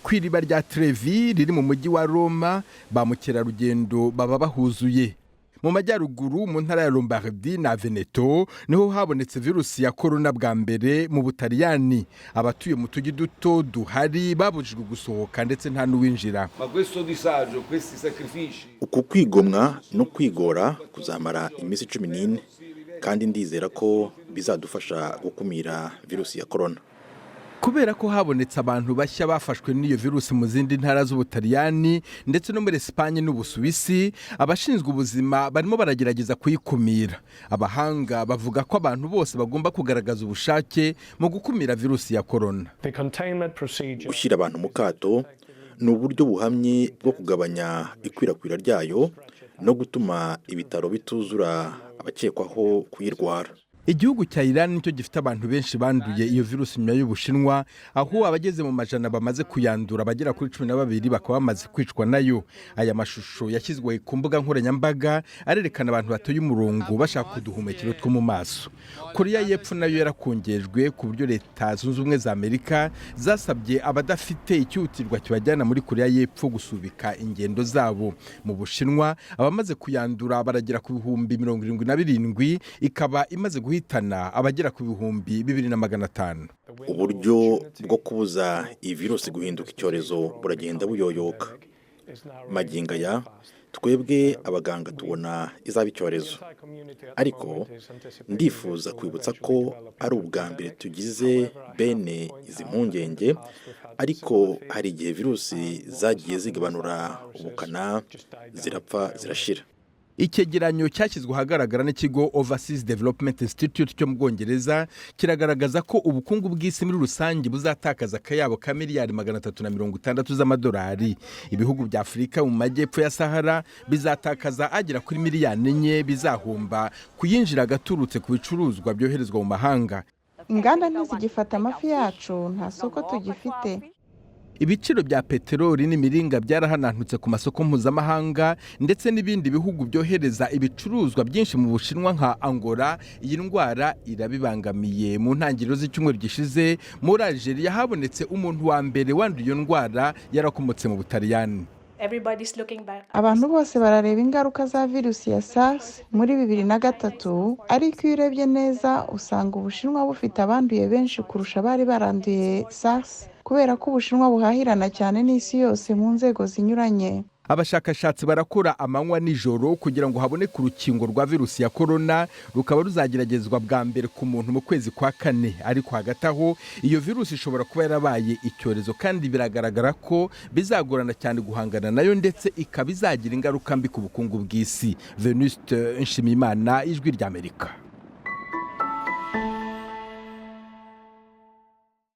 Ku iriba rya Trevi riri mu mujyi wa Roma, ba mukerarugendo baba bahuzuye. Mu majyaruguru, mu ntara ya Lombardi na Veneto, niho habonetse virusi ya korona bwa mbere mu Butaliyani. Abatuye mu tujyi duto duhari babujijwe gusohoka, ndetse nta n'uwinjira. Ma questo disagio, questi sacrifici Uku kwigomwa no kwigora kuzamara iminsi 14, kandi ndizera ko bizadufasha gukumira virusi ya korona. Kubera ko habonetse abantu bashya bafashwe n'iyo virusi mu zindi ntara z'Ubutaliyani, ndetse no muri Esipanye n'Ubusuwisi, abashinzwe ubuzima barimo baragerageza kuyikumira. Abahanga bavuga ko abantu bose bagomba kugaragaza ubushake mu gukumira virusi ya korona. The containment procedure Gushyira abantu mu kato ni uburyo buhamye bwo kugabanya ikwirakwira ryayo no gutuma ibitaro bituzura abakekwaho kuyirwara. Igihugu cya Iran nicyo gifite abantu benshi banduye iyo virusi nyuma y'Ubushinwa, aho abageze mu majana bamaze kuyandura, abagera kuri 12 bakaba bamaze kwicwa nayo. Aya mashusho yashyizwe ku mbuga nkoranyambaga arerekana abantu batoye umurongo bashaka uduhumekero two mu maso. Koreya y'Epfo nayo yarakongejwe, ku buryo Leta Zunze Ubumwe za Amerika zasabye abadafite icyihutirwa kibajyana muri Koreya y'Epfo gusubika ingendo zabo. Mu Bushinwa, abamaze kuyandura baragera ku 77,000, ikaba imaze guhitana abagera ku 2500. Uburyo bwo kubuza iyi virusi guhinduka icyorezo buragenda buyoyoka. Magingo aya, twebwe abaganga tubona izaba icyorezo, ariko ndifuza kwibutsa ko ari ubwa mbere tugize bene izi mpungenge, ariko hari igihe virusi zagiye zigabanura ubukana, zirapfa, zirashira. Icyegeranyo cyashyizwe ahagaragara n'ikigo Overseas Development Institute cyo mu Bwongereza kiragaragaza ko ubukungu bw'isi muri rusange buzatakaza akayabo ka miliyari 360 z'amadolari. Ibihugu bya Afurika mu majyepfo ya Sahara bizatakaza agera kuri miliyari 4 bizahomba kuyinjira agaturutse ku bicuruzwa byoherezwa mu mahanga. Inganda ntizigifata amafi yacu, nta soko tugifite. Ibiciro bya peteroli n'imiringa byarahanantutse ku masoko mpuzamahanga, ndetse n'ibindi bihugu byohereza ibicuruzwa byinshi mu Bushinwa nka Angola, iyi ndwara irabibangamiye. Mu ntangiriro z'icyumweru gishize, muri Algeria habonetse umuntu wa mbere wanduye iyo ndwara yarakomotse mu Butaliyani. Abantu bose barareba ingaruka za virusi ya SARS muri 2003, ariko iyo urebye neza usanga Ubushinwa bufite abanduye benshi kurusha abari baranduye SARS, kubera ko Ubushinwa buhahirana cyane n'isi yose mu nzego zinyuranye. Abashakashatsi barakora amanywa nijoro kugira ngo haboneke urukingo rwa virusi ya korona, rukaba ruzageragezwa bwa mbere ku muntu mu kwezi kwa kane. Ariko hagati aho, iyo virusi ishobora kuba yarabaye icyorezo, kandi biragaragara ko bizagorana cyane guhangana nayo, ndetse ikaba izagira ingaruka mbi ku bukungu bw'isi. Venuste Nshimiyimana, Ijwi ry'Amerika.